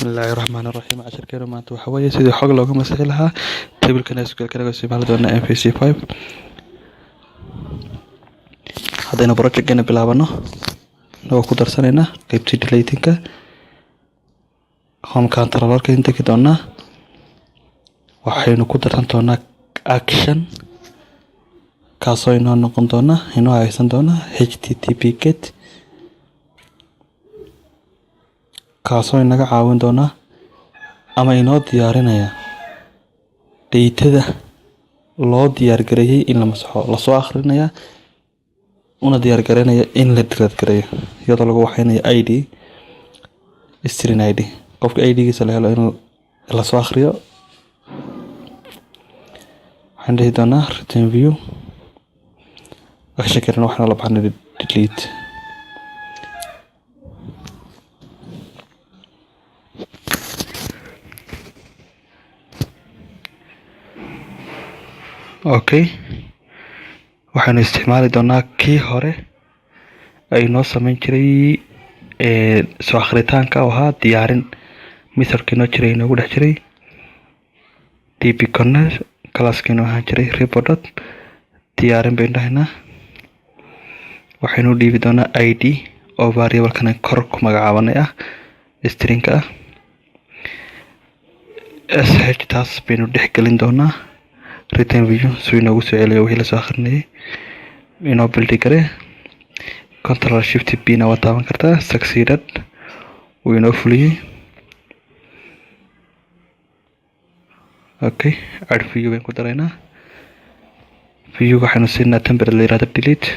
Bismillaahi Raxmaani Raxiim. Casharkeena maanta waxa weeye sidii xog looga masixi lahaa table-kan SQL ka laga isticmaali doona MVC 5. Haddaynu project-keena bilaabano, inagoo ku darsanayna qeybtii deleting-ka, home controller-ka tegi doonaa. Waxaynu ku darsan doonaa action, kaasoo inoo noqon doona, inoo haysan doona HTTP GET, kaasoo inaga caawin doona ama inoo diyaarinaya data-da loo diyaar gareeyay in la masaxo, lasoo akhrinaya una diyaar gareynaya in la delete gareeyo, iyadoo lagu waxeynayo ID, string ID, qofka ID-giisa la helo in lasoo akhriyo. Waxaan dhihi doonaa return view. Action karina waxaan la baxnay delete. Okay, waxaynu isticmaali doonaa kii hore ay noo sameyn jiray soo akhritaanka, oo ahaa diyaarin methodkii noo jiray, inoogu dhex jiray db connect class-kii inoo ahaan jiray repo dot diyaarin baynu dhahaynaa. Waxaynu dhiibi doonaa ID oo variable-kan kor ku magacaabanay ah, string-ka ah. Sh taas baynu dhex gelin doonaa return view si inoogu soo celiyo wixii lasoo akhrinayay. Inoo build garee. Control Shift B na waa taaban kartaa. Succeeded, wuu inoo fuliyey. Okay, add view baynu ku daraynaa. View waxaynu siinaa template la yirahdo delete.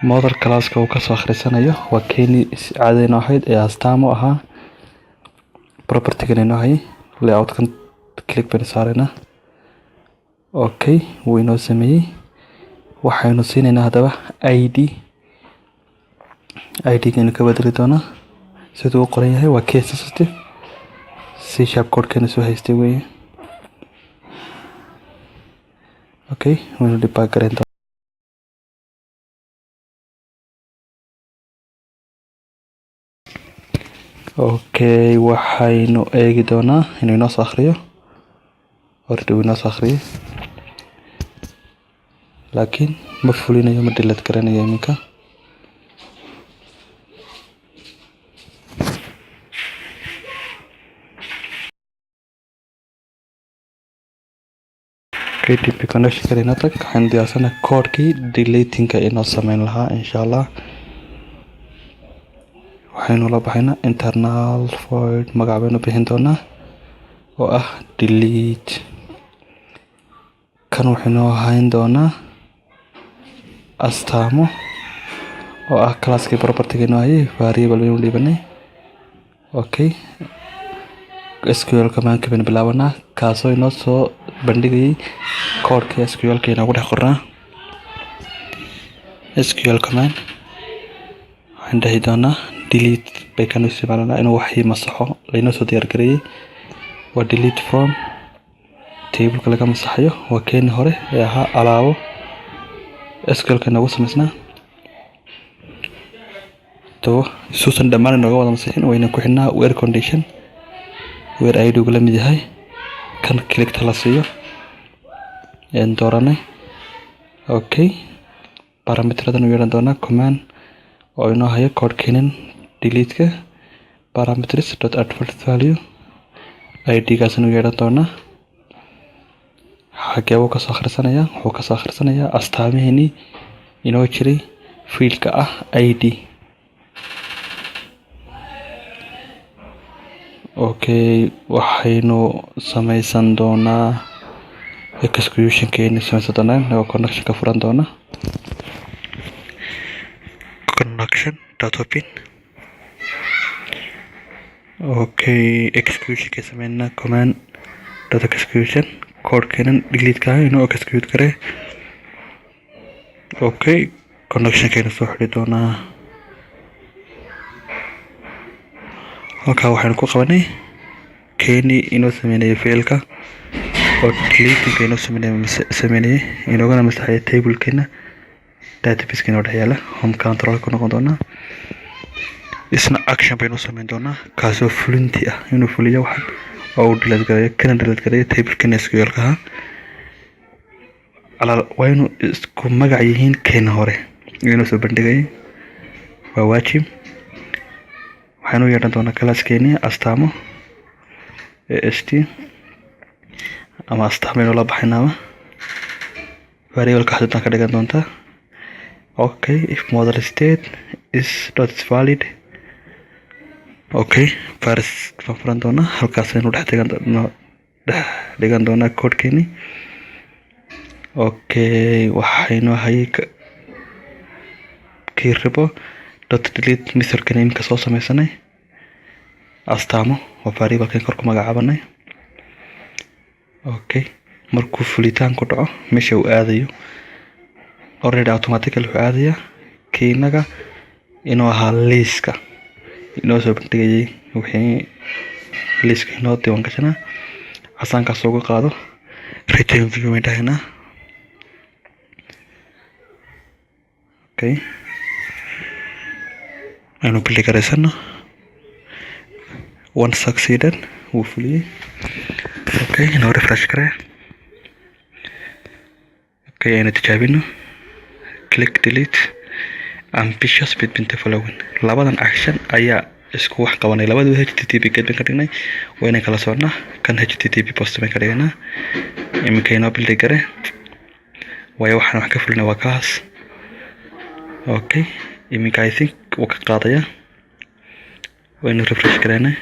Model classka uu kasoo akhrisanayo waa keeni caadada inoo ahayd ee astaamo ahaa. Property-gan inoo hayay layout-kan click baynu saaraynaa. Okay, wuu inoo sameeyey. Waxaynu siinaynaa haddaba ID. ID-gaynu ka bedeli doonaa siduu u qoran yahay, waa case sensitive, C# code-keena soo haystay weeye. Okay, waynu debug gareyn doonaa. Okay, waxaynu eegi doonaa inuu inoo soo akhriyo. Already wuu inoo soo akhriyay, laakiin ma fulinayo, ma delete garanayo iminka. DB connection inoo tag. Waxaynu diyaarsanay code-kii deleting-ka inoo sameyn lahaa. Insha Allah waxaynu la baxaynaa internal void, magac baynu bixin doonaa oo ah delete. Kan wuxuu hayn doonaa astaamo oo ah classkii property-ga inoo hayay, variable baynu dhiibanay. Okay, SQL command-ka baynu bilaabanaa, kaasoo inoo soo bandhigayay code-ka SQL-ka inoogu dhex qornaa. SQL command waxaan dhihi doonaa delete bay kanu isticmaalanaa inuu waxii masaxo laynoo soo diyaar gareeyay. Waa delete from table-ka laga masaxayo, waa keeni hore ee ahaa alaabo SQL-ka inoogu samaysnaa. To suusan dhammaan inooga wada masixin, wayna ku xidhnaa where condition, where ID gu la mid yahay kan click-ta la siiyo een dooranay. Okay, parameter-adan u yeelan doonaa command oo inoo hayo code-keenan delete-ka, parameters dot add value, ID-gaasna u yeelan doonaa. Xagee buu kasoo akhrisanayaa? Wuxuu kasoo akhrisanayaa astaamiheenii inoo jiray field-ka ah ID. Okay, waxaynu sameysan doonaa execution-keeni sameysan doonaa inagoo connection ka furan doona, connection dot open. Okay, execution-ka sameynaa, command dot execution, code-keenan delete-ka ah inuu execute garee. Okay, connection-keena soo xidhi doonaa. Halkaa waxaynu ku qabanay keeni inoo sameynayay ficilka oo deleting-ka inoo sameynayay, inoogana masaxaya table-keena database-ka inoo dhex yaala. Home control ku noqon doonaa. Isna action baynu samayn doonaa, kaasoo fulinti ah inuu fuliyo waxan oo uu delete gareeyo, kana delete gareeyo tablekan SQL-ka ahaa. Waa inuu isku magac yihiin keena hore inuu soo bandhigayay, waa waajib. Waxaynu yeedhan doonaa classkeeni astaamo ast ama astaamo la baxaynaaba, variableka xadidaan ka dhigan doontaa. Okay, if model state is dot valid. Okay, first baan furan doonaa, halkaasaynu dhex dhigan doonaa codekeeni. Okay, waxaynu hayay kii repo dot delete methodkan iminka soo sameysanay. Astaamo waa variablekan kor ku magacaabanay. Okay, markuu fulitaan ku dhaco, meesha uu aadayo already automatically wuxuu aadayaa kiinaga inuu ahaa liiska inoo soo bandhigayay, wixii liiska inoo diiwaan gashanaa. Casaankaas uga qaado, return view bayn dhahaynaa. Okay, aynu build garaysano. One succeeded, wuu fuliyey. Okay, inoo refresh garee. Okay, aynu tijaabino. Click delete, ambitious between the following. Labadan action ayaa isku wax qabanay. Labadaba HTTP get baan ka dhignay, waa inaan kala socnaa. Kan HTTP post baan ka dhiganaa. Iminka inoo build gare, waayo waxaan wax ka fulinay waa kaas. Okay, iminka I think wuu ka qaadaya. Waynu refresh gareynay.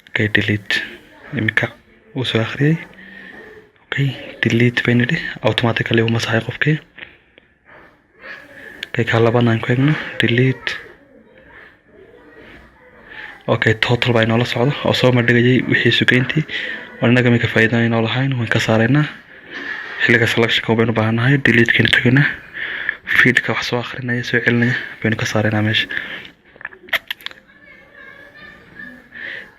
Okay, delete iminka wuu soo akhriyay. Okay, delete bay nidhi, automatically wuu masaxay qofkii. Okay, ka labaadna aan ku eegno. Delete. Okay, total baa inoola socdo oo soo madhigayay wixii sugeyntii oo innaga minka faa'iida inoo lahayn, waan ka saaraynaa. Xilliga selectionka baynu baahannahay. Delete-kaynu tegaynaa, feedka wax soo akhrinaya, soo celinaya baynu ka saaraynaa meesha.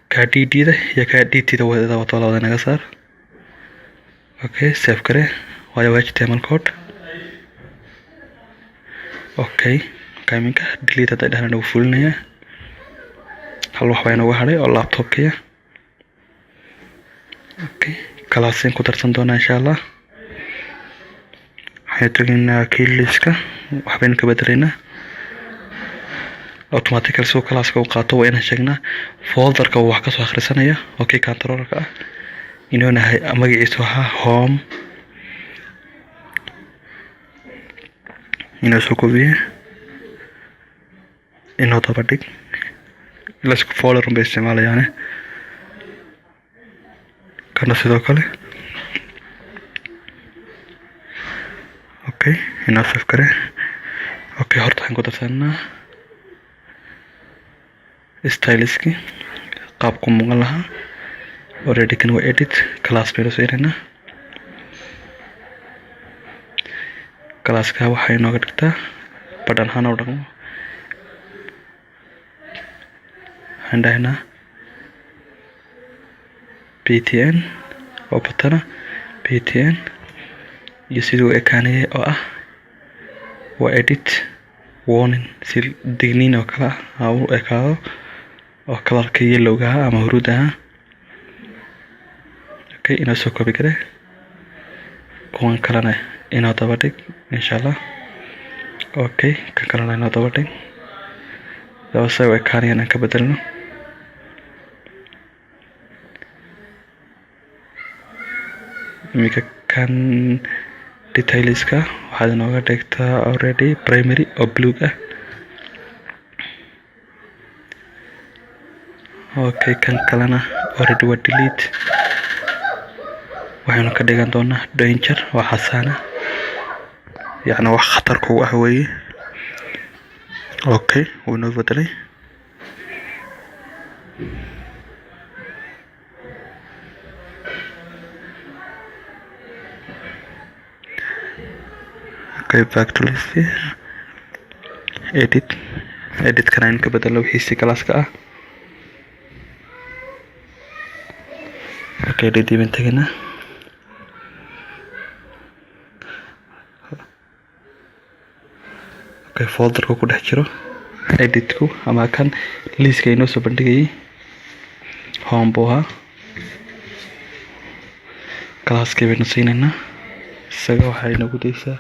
Ka dd-da iyo ka dt-da wada wato, labada naga saar. Okay, save gare, waayo waa HTML code. Okay, iminka delete hadday dhahna nagu fulinaya. Hal wax baa inooga hadhay oo laptopkaya. Okay, kalaasiin ku darsan doonaa insha Allah. Waxaynu tegaynaa kii liiska, waxbaynu ka bedelaynaa. Automatically siduu classka u qaato, waa inaan sheegnaa folderka uu wax kasoo akhrisanaya oo kii controllerka ah inuu nahay, magaciisu ahaa home. Inoo soo koobiye, inoo daba dhig. Lasku folder un bay isticmaalayaane. Kana sidoo kale. Okay, inoo save gare. Okay, horta waxaan ku darsanaa styliski qaabku muuqan lahaa. Already kan waa edit, class baynu siinaynaa. Classka waxay inooga dhigtaa badhan ahaan u dhaqmo. Waxaan dhahaynaa btn oo batana btn iyo siduu ekaanayay oo ah waa edit warning, si digniin oo kale ah ha u ekaado, oo kalarka yellowga ah ama huruud ah. Okay, inoo soo koobi kare. Kuwan kalena inoo daba dhig insha Allah. Okay, kan kalena inoo daba dhig. Daba say u ekaanayaan aan ka bedelno. Iminka kan detailska waxaad inooga dhigtaa already primary oo blue ah. Okay, kan kalena already waa delete, waxaynu ka dhigan doonaa danger oo xasaana, yacni wax khatar kugu ah weeye. Okay, wuu inoo bedelay. Okay, back to list, edit. Edit kana in ka bedelo wixiisi classka ah. Okay, edit baan tegaynaa. Okay, folderka ku dhex jiro Editku ama kan liiska inoo soo bandhigayay home buu ahaa. Classkii baynu siinaynaa isaga. Waxay noogu daysaa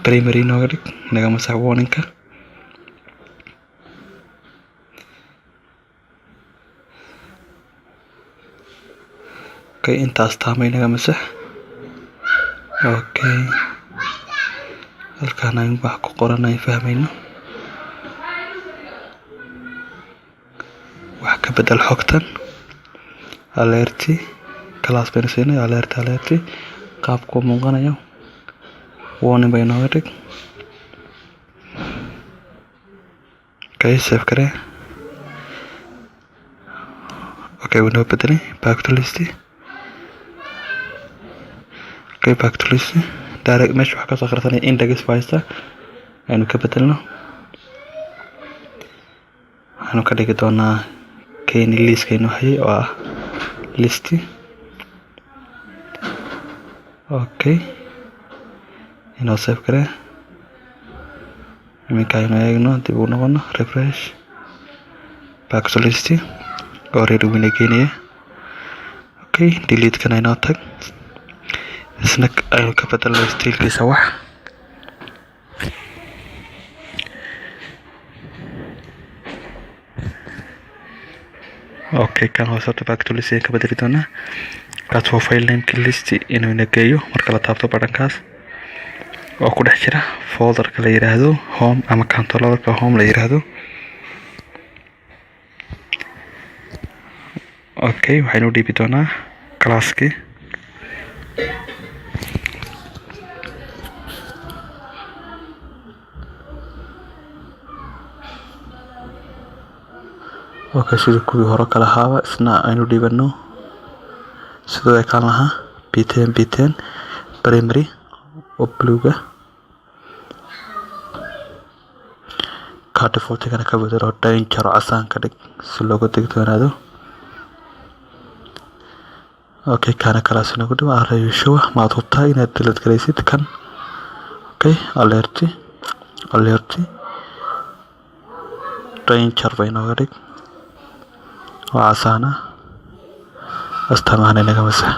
primary inooga dhig, naga masax warningka. Okay, intaas taamay naga masax. Okay, halkaan aynu wax ku qoran ay fahmayno. Wax ka bedel xogtan. Alert class baynu siinay. Alert, alert qaabku muuqanayo warning bay nooga dhig. Okay, save garee. Okay, wuu noo bedelay. Back to list. Okay, back to list direct. Meesha waxaa kasoo akhrisanaya index baa haysta. Aynu ka bedelno, waxaanu ka dhigi doonaa keeni liiska inoo hayay oo ah list. Okay, inoo save garee. Iminka aynu eegno, dib ugu noqono, refresh, back to list already wuu ina geenaya. Okay, delete kana inoo tag. Isna aynu ka bedelno stylekiisa wax. Okay, kan hoose horta back to list ayaan ka bedeli doonaa. Kaas waa file nameki list inuu ina geeyo marka la taabto badhankaas oo ku dhex jira folderka la yiraahdo home ama controllerka home la yiraahdo. Okay, waxaynu dhiibi doonaa classkii. Okay, sidii kuwii hore kale ahaaba isna aynu dhiibano. Sidoo ekaan lahaa btn btn primary oo bluega ka defaultigana ka bedelo, danger casaan ka dhig si looga digtoonaado. Okay, kana kalaas inagu dhibo. Are you sure? Maad hubtaa inaad delete garaysid kan? Okay, alert, alert danger bay inooga dhig oo casaan ah, astaamahan inaga masax.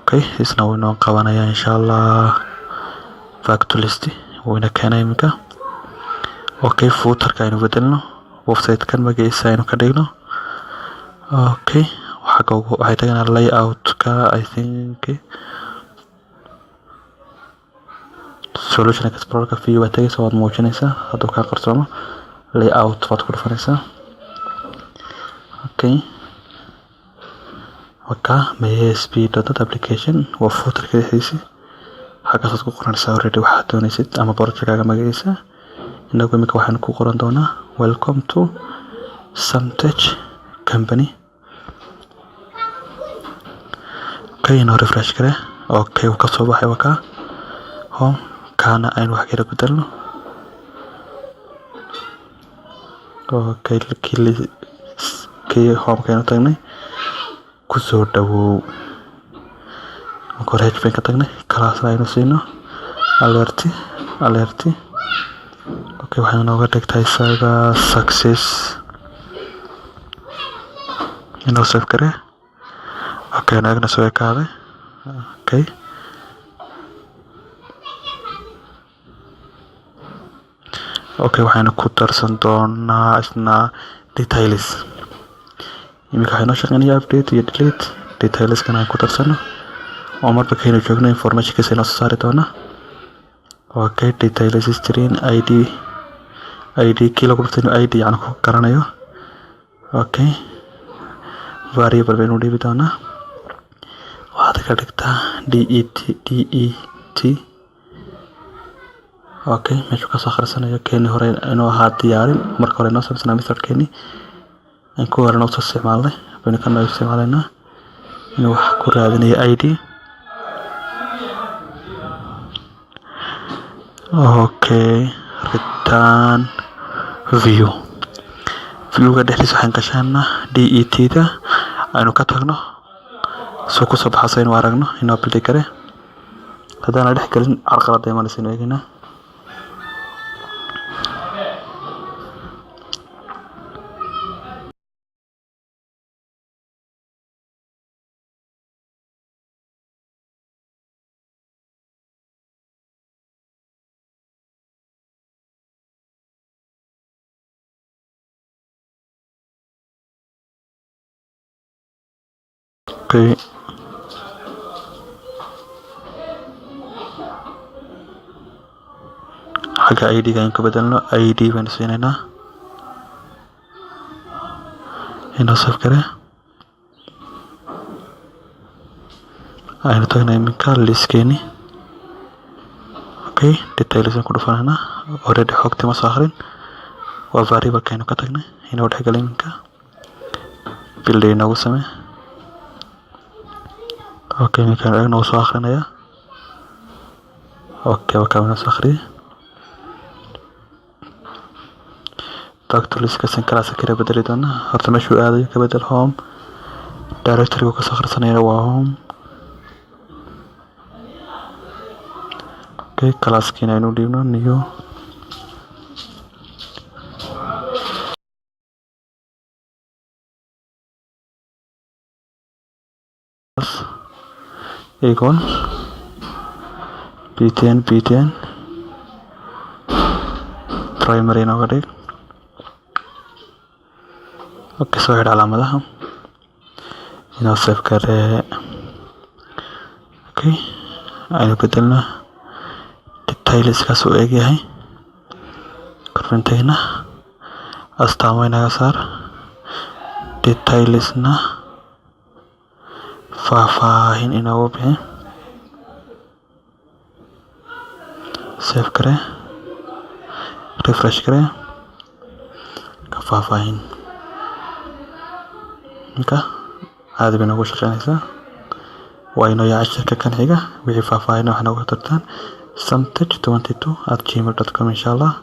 Okay, isna wuu inoo qabanayaa insha Allah. Back to list wuu ina keenay iminka. Okay, footerka aynu bedelno, website-kan magaciisa aynu ka dhigno. Okay, xagga waxay taganaa layout-ka. I think solution explorer view baad tagaysaa, waad muujinaysaa. Hadduu kaa qarsoomo, layout baad ku dhufanaysaa. Okay, waka my asp.net application waa footerka dhexdiisa. Xaggaasaad ku qoranaysaa already waxaad doonaysid ama projectkaaga magaciisa. Inagu iminka waxaan ku qoran doonaa "Welcome to Samtech Company". Okay, inoo refresh gare. Okay, wuu kasoo baxay. Waka home kaana aynu wax kala bedelno. Okay, kii homeka aynu tagnay, kusoo dhawow. Marka hore h bayn ka tagnay, classna aynu siino alert, alert. Okay, waxay nooga dhigtaa isaga success. Inoo save gare. Okay, naagna soo ekaaday. Okay, okay, waxaynu ku darsan doonaa isna details. Iminka waxay noo shaqeynaya update iyo delete. Detailskana aan ku darsano oo marba kaynu joogno informationkiisa inoo soo saari doona. Okay, details string id, id kii lagu dhuftay inuu id yani ku garanayo. Okay, variable baynu dhiibi doonaa. Waxaad ka dhigtaa det det. Okay, meeshuu kasoo akhrisanayo keeni hore inuu ahaa diyaarin. Marka hore inoo samaysanaa methodkeeni aan ku hore noo soo isticmaalnay baynu kan noo isticmaalaynaa inuu wax ku raadinayo id. Okay, return view. Viewga dhexdiisa waxaan gashanaa det da aynu ka tagno soo kusoo baxaso inuu aragno inoo build gare. Haddaan la dhex gelin, carqalada imanaysa. Inuu eegaynaa. Okay, xagga ID-ga ayaan ka bedelno, ID baynu siinaynaa. Inoo save garee. Aynu tagnay iminka liiskeeni. Okay, details aan ku dhufanaynaa. Already xogtii ma soo akhrin, waa variable aynu ka tagnay. Inoo dhexgala iminka, build inoogu samee. Okay, iminka eegna, wuu soo akhrinayaa. Okay, waa kaa inoo soo akhriyay. Back to list kasan class kala bedeli doonaa. Horta meeshuu aadayo ka bedel, home directory uu kasoo akhrisanaya waa home. Okay, classkiina aynu dhiibno new equal btn btn primary inooga dhig. Okay, soo xidh calaamadaha, inoo save garee. Okay, aynu bedelno detailskaas uu egyahay. Korfintayna astaamo inaga saar, detailsna faahfaahin inoogu bixi. Save garee, refresh garee, ka faahfaahin. Marka caadi bay noogu shaqeynaysaa. Waa inoo yaa cashirka kan xiga. Wixii faahfaahin waxaa noogu tartaan samtech22@gmail.com, insha Allah.